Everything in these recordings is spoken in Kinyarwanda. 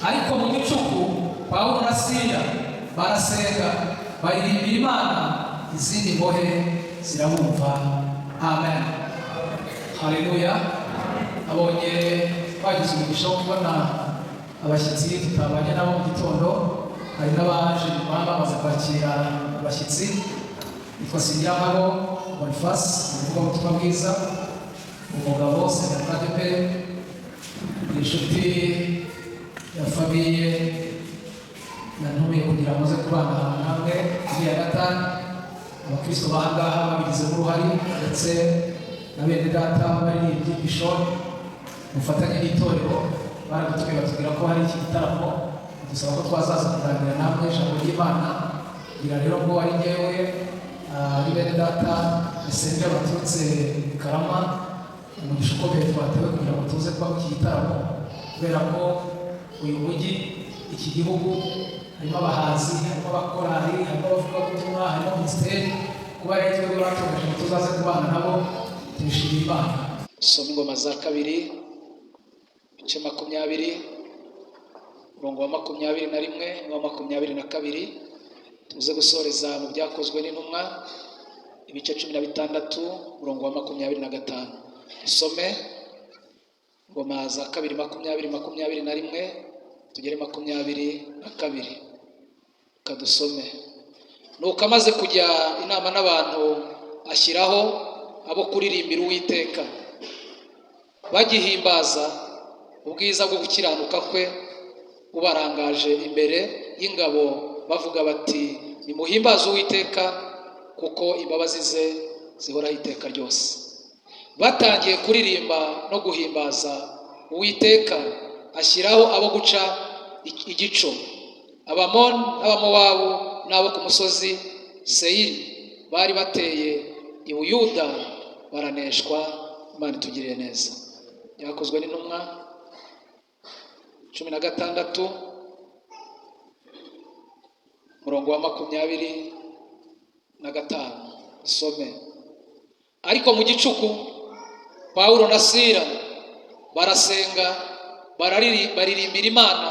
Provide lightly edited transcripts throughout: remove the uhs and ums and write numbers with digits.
Ariko mu gicuku Pawulo na Sila barasenga, baririmbira Imana, izindi mbohe zirabumva. Amen, haleluya. Abonye twagize umugisha wo kubona abashyitsi tutabanye nabo mu gitondo, hari n'abaje nyuma bamaze kwakira abashyitsi. Yitwa Singirankabo Boniface, umuvugabutumwa bwiza, umugabo Senatade, ni inshuti ya famille, yantumiye kugira ngo aze kubana namwe kuri ya gatanu. Abakristo b'ahangaha babigizemo uruhare, ndetse na bene data b'abaririmbyi Bishoni mufatanye n'itorero, baradutumiye batubwira ko hari iki gitaramo, badusaba ko twazaza kuganira namwe ijambo ry'Imana. Kugira rero ngo ari njyewe, ari bene data Messenger baturutse i Karama, umugisha ukomeye twatewe kugira ngo tuze kuba mu iki gitaramo, kubera ko uyu mujyi, iki gihugu, harimo abahanzi, harimo abakorali, harimo abavugabutumwa, harimo minisiteri. Kuba rero twebwe batoreje ngo tuzaze kubana nabo, tubishimira Imana. Soma Ingoma za Kabiri, ibice 20, umurongo wa 21 n'uwa 22, tuze gusoreza mu Byakozwe n'Intumwa, ibice 16, umurongo wa 25. Dusome Ingoma za Kabiri 20, 21 tugere 22. Kadusome. Nuko amaze kujya inama n'abantu, ashyiraho abo kuririmbira Uwiteka, bagihimbaza ubwiza bwo gukiranuka kwe, ubarangaje imbere y'ingabo, bavuga bati: "Nimuhimbaze Uwiteka, kuko imbabazi ze zihoraho iteka ryose." Batangiye kuririmba no guhimbaza Uwiteka, ashyiraho abo guca igico. Abamoni n'Abamowabu n'abo ku musozi Seyiri bari bateye i Buyuda baraneshwa. Imana itugiriye neza. Byakozwe n'Intumwa 16, umurongo wa 25, isome. Ariko mu gicuku Pawulo na Sila barasenga, baririmbira Imana,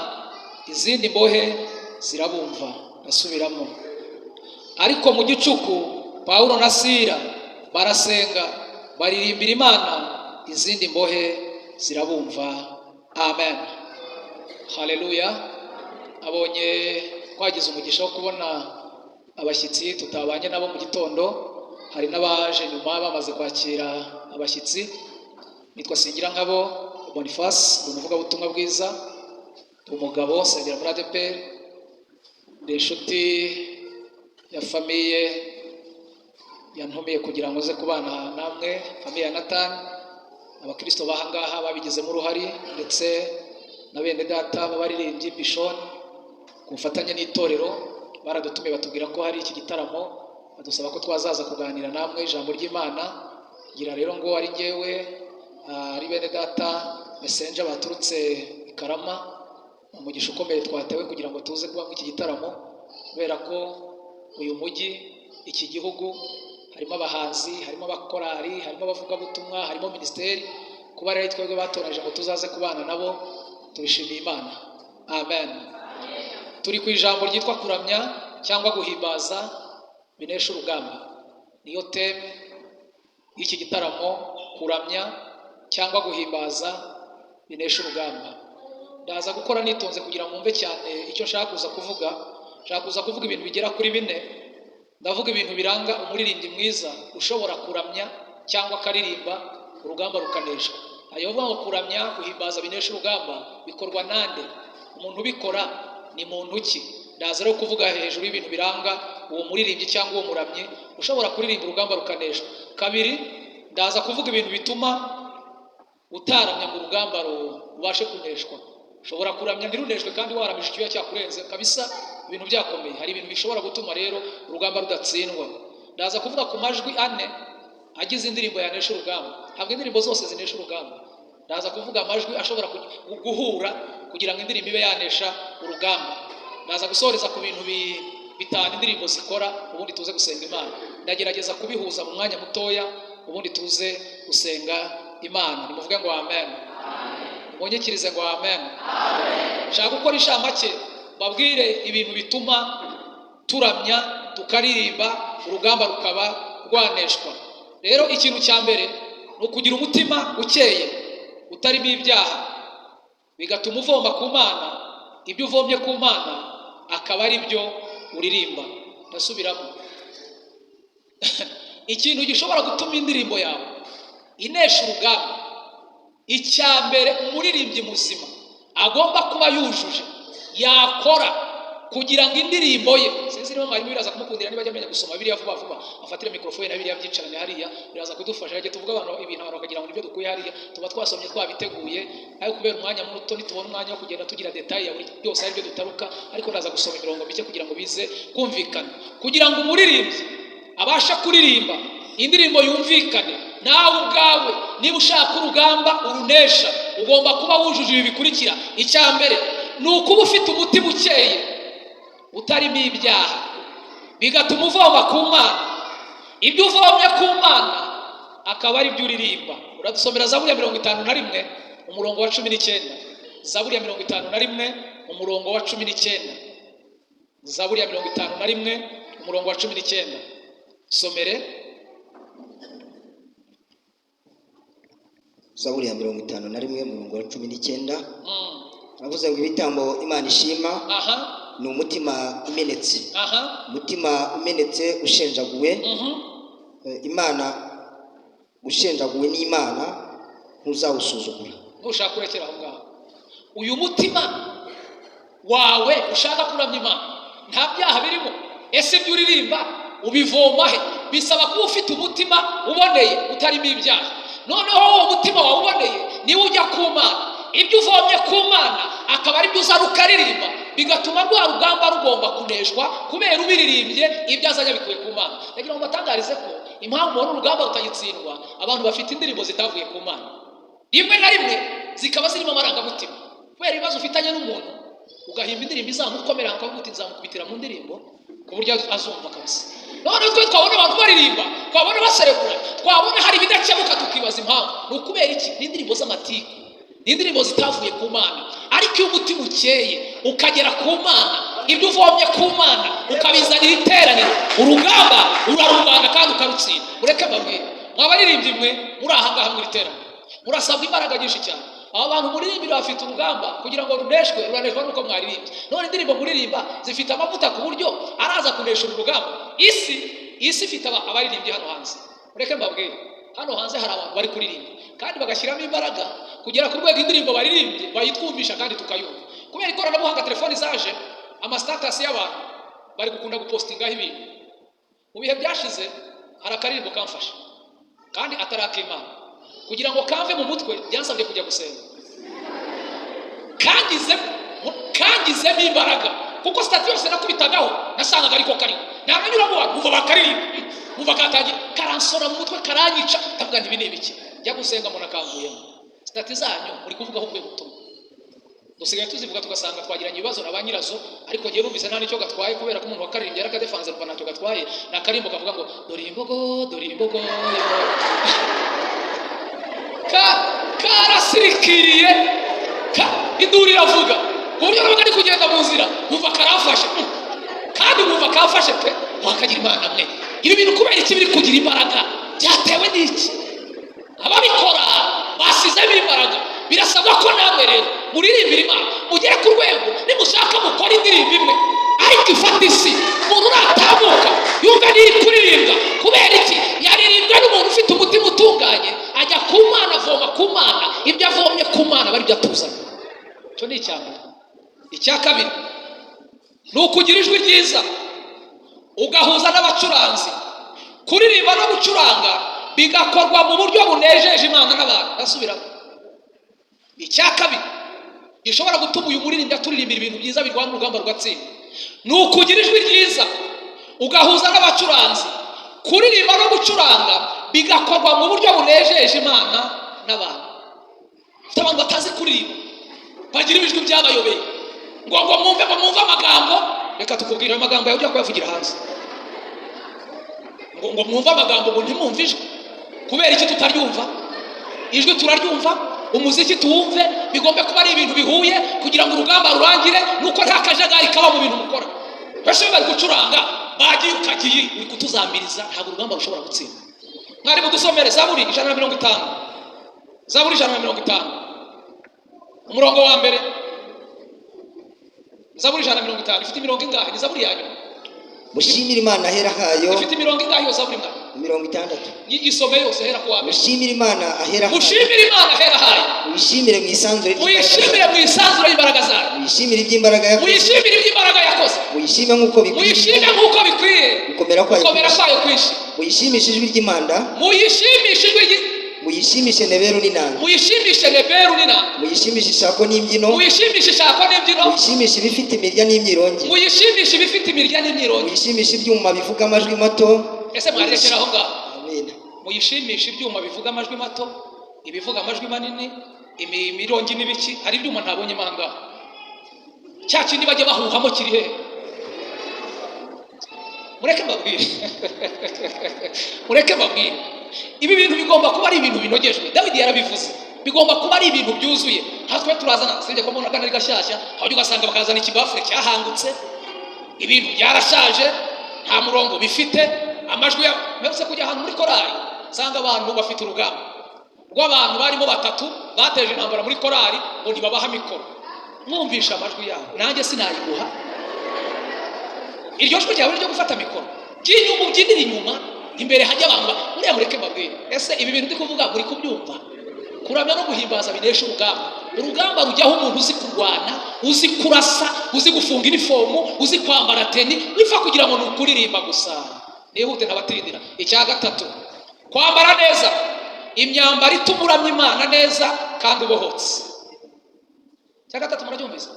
izindi mbohe zirabumva. Ndasubiramo: ariko mu gicuku Pawulo na Sila barasenga, baririmbira Imana, izindi mbohe zirabumva. Amen, haleluya. Abonye twagize umugisha wo kubona abashyitsi tutabanye nabo mu gitondo, hari n'abaje nyuma bamaze kwakira abashyitsi. Nitwa Singirankabo Boniface, ni umuvugabutumwa bwiza, umugabo, nsengera muri ADEPR, ni inshuti ya famille, yantumiye kugira ngo nze kubana namwe, famille ya Nathan. Abakristo b'ahangaha babigizemo uruhare, ndetse na bene data b'abaririmbyi Bishoni, ku bufatanye n'itorero, baradutumiye batubwira ko hari iki gitaramo, badusaba ko twazaza kuganira namwe ijambo ry'Imana. Ngira rero ngo ari njyewe, ari bene data Messenger baturutse i Karama, umugisha ukomeye twatewe kugira ngo tuze kuba muri iki gitaramo, kubera ko uyu mujyi, iki gihugu, harimo abahanzi, harimo abakorali, harimo abavugabutumwa, harimo minisiteri. Kuba rero twebwe batoranije ngo tuzaze kubana nabo, tubishimiye Imana. Amen. Turi ku ijambo ryitwa kuramya cyangwa guhimbaza binesha urugamba. Niyo thème y'iki gitaramo: kuramya cyangwa guhimbaza binesha urugamba. Ndaza gukora nitonze kugira ngo mwumve cyane icyo nshaka kuza kuvuga. Nshaka kuza kuvuga ibintu bigera kuri bine. Ndavuga ibintu biranga umuririmbyi mwiza ushobora kuramya cyangwa akaririmba urugamba rukaneshwa. Ayo bavuga ngo kuramya, guhimbaza binesha urugamba bikorwa nande? Umuntu ubikora ni muntu ki? Ndaza rero kuvuga hejuru y'ibintu biranga uwo muririmbyi cyangwa uwo muramyi ushobora kuririmba urugamba rukaneshwa. Kabiri, ndaza kuvuga ibintu bituma utaramya ngo urugamba rubashe kuneshwa. Ushobora kuramya ntiruneshwe kandi waramije icyuya cyakurenze kabisa, ibintu byakomeye. Hari ibintu bishobora gutuma rero urugamba rudatsindwa. Ndaza kuvuga ku majwi ane agize indirimbo yanesha urugamba. Ntabwo indirimbo zose zinesha urugamba. Ndaza kuvuga amajwi ashobora guhura kugira ngo indirimbo ibe yanesha urugamba. Ndaza gusoreza ku bintu bitanu indirimbo zikora, ubundi tuze gusenga Imana. Ndagerageza kubihuza mu mwanya mutoya, ubundi tuze gusenga Imana. Nimuvuge ngo amen. Munyikirize ngo amen. Nshaka gukora inshamake, babwire ibintu bituma turamya, tukaririmba, urugamba rukaba rwaneshwa. Rero ikintu cya mbere ni ukugira umutima ukeye utarimo ibyaha, bigatuma uvoma ku Mana. Ibyo uvomye ku Mana akaba ari byo uririmba. Ndasubiramo: ikintu gishobora gutuma indirimbo yawe inesha urugamba, icya mbere umuririmbyi muzima agomba kuba yujuje, yakora kugira ngo indirimbo ye, sinzi niba mwarimu biraza kumukundira, niba ajya amenya gusoma biriya vuba vuba, afatire mikorofone na biriya byicarane hariya, biraza kudufasha. Reka tuvuge abantu ibintu, abantu bakagira ngo nibyo dukuye hariya. Tuba twasomye, twabiteguye, ariko kubera umwanya muto ntitubona umwanya wo kugenda tugira détails ya buri byose aribyo dutaruka. Ariko ndaza gusoma imirongo mike kugira ngo bize kumvikana. Kugira ngo umuririmbyi abashe kuririmba indirimbo yumvikane, nawe ubwawe niba ushaka urugamba urunesha, ugomba kuba wujuje ibi bikurikira. Icya mbere ni ukuba ufite umutima ukeye utarimo ibyaha, bigatuma uvoma ku Mana. Ibyo uvomye ku Mana akaba ari byo uririmba. Uradusomera Zaburi ya 51, umurongo wa 19. Zaburi ya 51, umurongo wa 19. Zaburi ya 51, umurongo wa 19, somere. Zaburi ya 51, umurongo wa 19, aravuze ngo: "Ibitambo Imana ishima ni umutima umenetse, umutima umenetse ushenjaguwe, Imana ushenjaguwe n'Imana ntuzawusuzugura." Ntushaka kurekera aho ngaho. Uyu mutima wawe ushaka kuramya Imana, nta byaha birimo. Ese ibyo uririmba ubivoma he? Bisaba kuba ufite umutima uboneye utarimo ibyaha. Noneho uwo mutima wawe uboneye niwo ujya ku Mana, ibyo uvomye ku Mana akaba ari byo uzana ukaririmba, bigatuma rwa rugamba rugomba kuneshwa kubera ubiririmbye ibyo azajya abikuye ku Mana. Ndagira ngo mbatangarize ko impamvu ubona urugamba rutagitsindwa, abantu bafite indirimbo zitavuye ku Mana, rimwe na rimwe zikaba zirimo amarangamutima kubera ibibazo ufitanye n'umuntu, ugahimba indirimbo izamukomera, ukavuga uti: "Nzamukubitira mu ndirimbo ku buryo azumva kabisa." Noneho twe twabona abantu baririmba, twabona baserebura, twabona hari ibidakemuka, tukibaza impamvu. Ni ukubera iki? Ni indirimbo z'amatiku, ni indirimbo zitavuye ku Mana. Ariko iyo umutima ukeye ukagera ku Mana, ibyo uvomye ku Mana ukabizanira iteraniro, urugamba urarurwana kandi ukarutsinda. Mureke mbabwire, mwabaririmbyi mwe muri aha ngaha mu iteraniro, murasabwa imbaraga nyinshi cyane. Aba bantu muririmbira bafite urugamba kugira ngo runeshwe, ruraneshwa nuko mwaririmbye. None indirimbo muririmba zifite amavuta ku buryo araza kunesha uru rugamba? Isi ifite abaririmbyi hano hanze. Mureke mbabwire, hano hanze hari abantu bari kuririmba kandi bagashyiramo imbaraga kugera ku rwego indirimbo baririmbye bayitwumvisha kandi tukayumva. Kubera ikoranabuhanga, telefoni zaje, ama status y'abantu bari gukunda gupostingaho ibintu. Mu bihe byashize hari akaririmbo kamfasha kandi atari ak'Imana. Kugira ngo kamve mu mutwe byansabye kujya gusenga, kangizemo imbaraga, kuko status yose nakubitagaho nasangaga ariko kariho. Nanyuramo abantu nkumva bakaririmba, nkumva katangiye karansora mu mutwe, karanyica. Ndavuga nti: "Ibi ni ibiki?" Njya gusenga mbona kamvuyemo. Status zanyu muri kuvugaho ubuhe butumwa? Dusigaye tuzivuga tugasanga twagiranye ibibazo na ba nyirazo, ariko ngewe numvise nta n'icyo gatwaye, kubera ko umuntu wakaririmbye yarakadefanze, numva ntacyo gatwaye. Ni akarimbo kavuga ngo: "Dore imbogo, dore imbogo." Karasirikiriye, induru iravuga ku buryo nabaga ndi kugenda mu nzira nkumva karamfashe. Kandi nkumva kamfashe pe. Wakagira Imana mwe, ibi bintu kubera iki biri kugira imbaraga? Byatewe n'iki? Ababikora basizemo imbaraga. Birasabwa ko namwe rero muririmbira Imana mugere ku rwego, nimushaka mukora indirimbo imwe ariko ifata isi, umuntu natambuka yumva niri kuririmbwa. Kubera iki? Yaririmbwa n'umuntu ufite umutima utunganye, ajya ku Mana, avoma ku Mana. Ibyo avomye ku Mana aba aribyo atuzana. Icyo ni icya mbere. Icya kabiri ni ukugira ijwi ryiza, ugahuza n'abacuranzi. Kuririmba no gucuranga bigakorwa mu buryo bunejeje Imana n'abantu. Ndasubiramo: icya kabiri gishobora gutuma uyu muririmbyi aturirimbira ibintu byiza birwana urugamba rugatsinda ni ukugira ijwi ryiza, ugahuza n'abacuranzi. Kuririmba no gucuranga bigakorwa mu buryo bunejeje Imana n'abantu. Ufite abantu batazi kuririmba, bagira ibijwi byabayobeye, ngo mwumve, ngo mwumve amagambo. Reka tukubwire, ayo magambo yawe ujya kuyavugira hanze, ngo mwumve amagambo, ngo ntimwumve ijwi. Kubera iki tutaryumva? Ijwi turaryumva. Umuziki tuwumve, bigombe kuba ari ibintu bihuye kugira ngo urugamba rurangire, nuko nta kajagari kaba mu bintu mukora. Benshi bari gucuranga bagiye ukagiye uri kutuzambiriza, ntabwo urugamba rushobora gutsinda. Mwari mudusomere Zaburi 150, Zaburi 150 umurongo wa mbere. Zaburi 150 ifite imirongo ingahe? Ni zaburi ya nyuma. Mushimire Imana ahera hayo. Ifite imirongo ingahe iyo zaburi mwa? 60. Isome yose, hera ku wa mbere. Mushimire Imana ahera hayo. Mushimire Imana ahera hayo. Muyishimire mu isanzure ry'imbaraga Muyishimire mu isanzure y'imbaraga zayo. Muyishimire iby'imbaraga yakoze. Muyishimire iby'imbaraga yakoze. Muyishime nk'uko bikwiye. Muyishime nk'uko bikwiye. Gukomera kwayo Gukomera kwinshi. kwayo kwinshi. Muyishimishe ijwi ry'impanda. Muyishimishe ijwi Muyishimishe neberu n'inanga. Muyishimishe neberu n'inanga. Muyishimishe ishako n'imbyino. Muyishimishe ishako n'imbyino. Muyishimishe ibifite imirya n'imyirongi. Muyishimishe ibifite imirya n'imyirongi. Muyishimishe ibyuma bivuga amajwi mato. Ese mwarekera aho ngaho? Amen. Muyishimishe ibyuma bivuga amajwi mato, ibivuga amajwi manini, imirongi n'ibiki. Hari ibyuma ntabonye mo aha ngaha. Cya kindi bajya bahuhamo kiri hehe? Mureke mbabwire, mureke mbabwire, ibi bintu bigomba kuba ari ibintu binogejwe. Dawidi yarabivuze, bigomba kuba ari ibintu byuzuye. Aho twe turazana sibye ko mbona ari gashyashya, aho ugasanga bakazana ikibafure cyahangutse, ibintu byarashaje, nta murongo bifite, amajwi ya mperutse kujya ahantu muri korali nsanga abantu bafite urugamba rw'abantu barimo batatu bateje intambara muri korali ngo ntibabaha mikoro. Mwumvisha amajwi yabo, nanjye sinayiguha. Iryo jwi ryawe ryo gufata mikoro by'inyuma, ubyinira inyuma, imbere hajya abantu uriya. Mureke mbabwire, ese ibi bintu ndi kuvuga muri kubyumva? Kuramya no guhimbaza binesha urugamba. Urugamba rujyaho umuntu uzi kurwana, uzi kurasa, uzi gufunga inifomu, uzi kwambara teni, wipfa kugira ngo ni ukuririmba gusa. Nihute ntabatindira. Icya gatatu, kwambara neza, imyambaro ituma uramya Imana neza kandi ubohotse. Icya gatatu murabyumvise?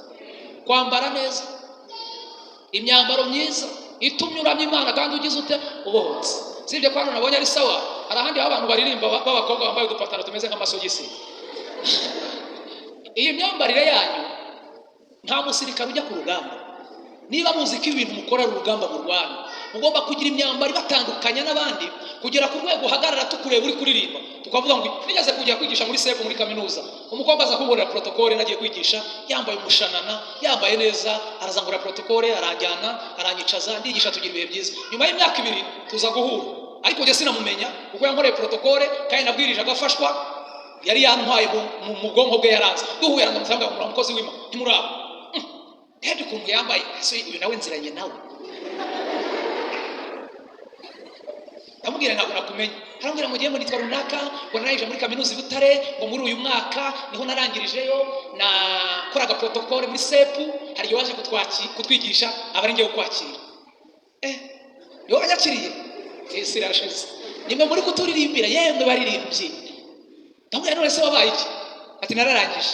Kwambara neza, imyambaro myiza itumye uramya Imana kandi ugize ute? Ubohotse. Sibye ko hano nabonye ari sawa, hari ahandi aho abantu baririmba b'abakobwa bambaye udupataro tumeze nk'amasogisi. Iyi myambarire yanyu, nta musirikare ujya ku rugamba. Niba muzi ko ibintu mukora ari urugamba murwana, mugomba kugira imyambaro ibatandukanya n'abandi, kugera ku rwego uhagarara tukureba uri kuririmba tukavuga ngo. Nigeze kujya kwigisha muri sefu muri kaminuza, umukobwa aza kunkorera protokole. Nagiye kwigisha yambaye umushanana, yambaye neza, arazangura protokole, aranjyana, aranyicaza, ndigisha, tugira ibihe byiza. Nyuma y'imyaka 2 tuza guhura, ariko njye sinamumenya kuko yankoreye protokole kandi nabwirije agafashwa, yari yantwaye mu bwonko bwe yaranze. Duhuye aranamutse, ngo umukozi w'Imana ntimuraba. Ndebye ukuntu yambaye, ese uyu nawe nziranye nawe? Ndamubwira ntabwo nakumenya. Arambwira ngo ngiye ngo nitwa runaka, ngo narangije muri kaminuza i Butare, ngo muri uyu mwaka niho narangirijeyo, nakoraga protokole muri sepu, hari igihe waje kutwigisha, aba ari ngiye kukwakira. Niwe wanyakiriye? Isi irashize, nimwe muri kuturirimbira, yemwe baririmbyi. Ndamubwira none se wabaye iki? Ati nararangije.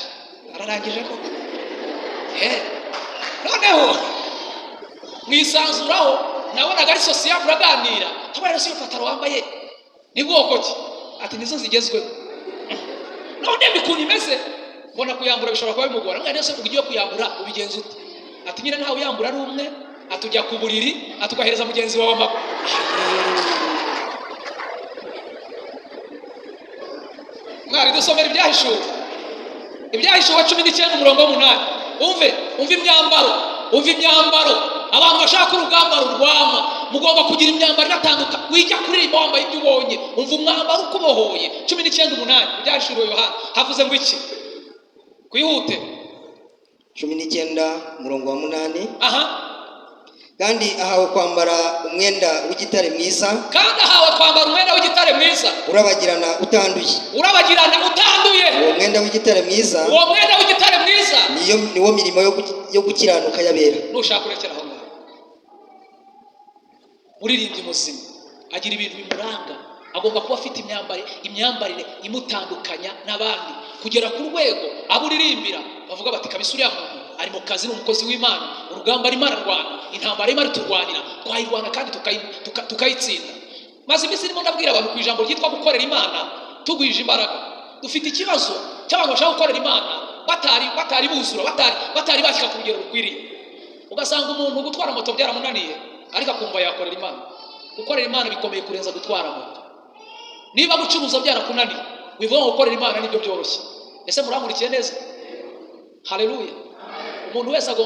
Ararangije koko. Noneho mwisanzuraho, nabonaga ari sosiyete uraganira, habaye rero iyo pataro wambaye ni bwoko ki? Ati nizo zigezweho. None ukuntu imeze mbona kuyambura bishobora kuba bimugora. Mwana se ugiye kuyambura ubigenza ute? Ati nyine ntawe uyambura ari umwe, atujya ku buriri, atugahereza mugenzi wawe amaguru. Mwari dusomera ibyahishuwe, ibyahishuwe 19 umurongo w'umunani. Umve, umve imyambaro, umve imyambaro. Abantu bashaka urugamba rurwana, mugomba kugira imyambaro iratandukanye. Wijya kuririmba wambaye ibyo ubonye, umva umwambaro ukubohoye. 19:8, ibyahishuwe Yohana, havuze ngo iki? Kwihute. 19 umurongo wa 8. Aha. Kandi ahawe kwambara umwenda w'igitare mwiza. Kandi ahawe kwambara umwenda w'igitare mwiza. Urabagirana utanduye. Urabagirana utanduye. Uwo mwenda w'igitare mwiza. Uwo mwenda w'igitare mwiza. Niwo mirimo yo gukiranuka y'abera. Nushaka urekera aho ngaho. Muririmbyi muzima agira ibintu bimuranga, agomba kuba afite imyambarire imutandukanya n'abandi, kugera ku rwego abo uririmbira bavuga bati kabisa uriya muntu ari mu kazi, ni umukozi w'Imana, urugamba arimo ararwana, intambara arimo araturwanira, twayirwana kandi tukayitsinda. Maze iminsi ndimo ndabwira abantu ku ijambo ryitwa gukorera Imana tugwije imbaraga. Dufite ikibazo cy'abantu bashaka gukorera Imana batari buzura, batari bashyika ku rugero rukwiriye. Ugasanga umuntu gutwara moto byaramunaniye, ariko akumva yakorera Imana. Gukorera Imana bikomeye kurenza gutwara moto. Niba gucuruza byarakunaniye, wivuga ngo gukorera Imana nibyo byoroshye. Ese murankurikiye neza? Haleluya! Umuntu wese agomba